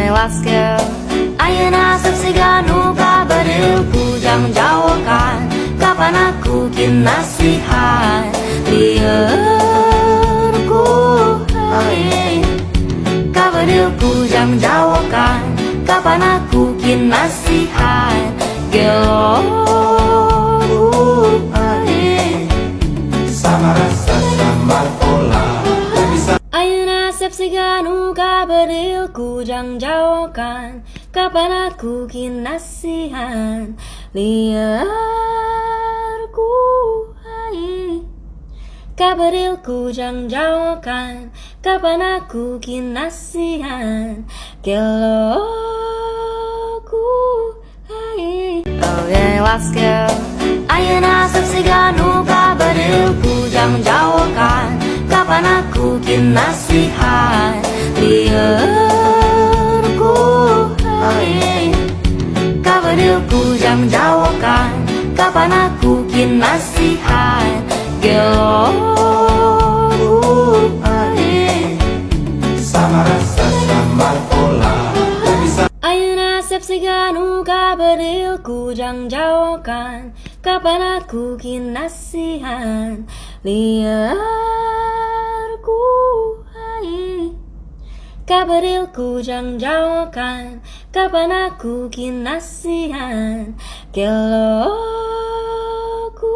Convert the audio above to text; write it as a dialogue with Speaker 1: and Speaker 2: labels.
Speaker 1: Okay, let's go. Ayeuna asep siga nu kabedil kujang jawakan. Kapan aku kinasihan lieur ku aing. Kabedil kujang jawakan. Kapan aku kinasihan gelo ku aing.
Speaker 2: Sama rasa, sama pola. Bisa.
Speaker 1: Ayeuna asep siga nu kabedil kujang jawakan. Kapan aku kinasihan lieur ku aing. Kabedil kujang jawakan. Kapan aku kinasihan gelo ku aing. Okay, let's go. Ayeuna asep siga nu kabedil kujang jawakan. Kapan aku kinasihan lieur ku aing. Kabedil kujang jawakan. Kapan aku kinasihan gelo ku aing.
Speaker 2: Sama rasa, sama pola. Bisa.
Speaker 1: Ayeuna asep siga nu kabedil kujang jawakan. Kapan aku kinasihan lieur ku aing. Kabedil kujang jawakan. Kapan aku kinasihan gelo ku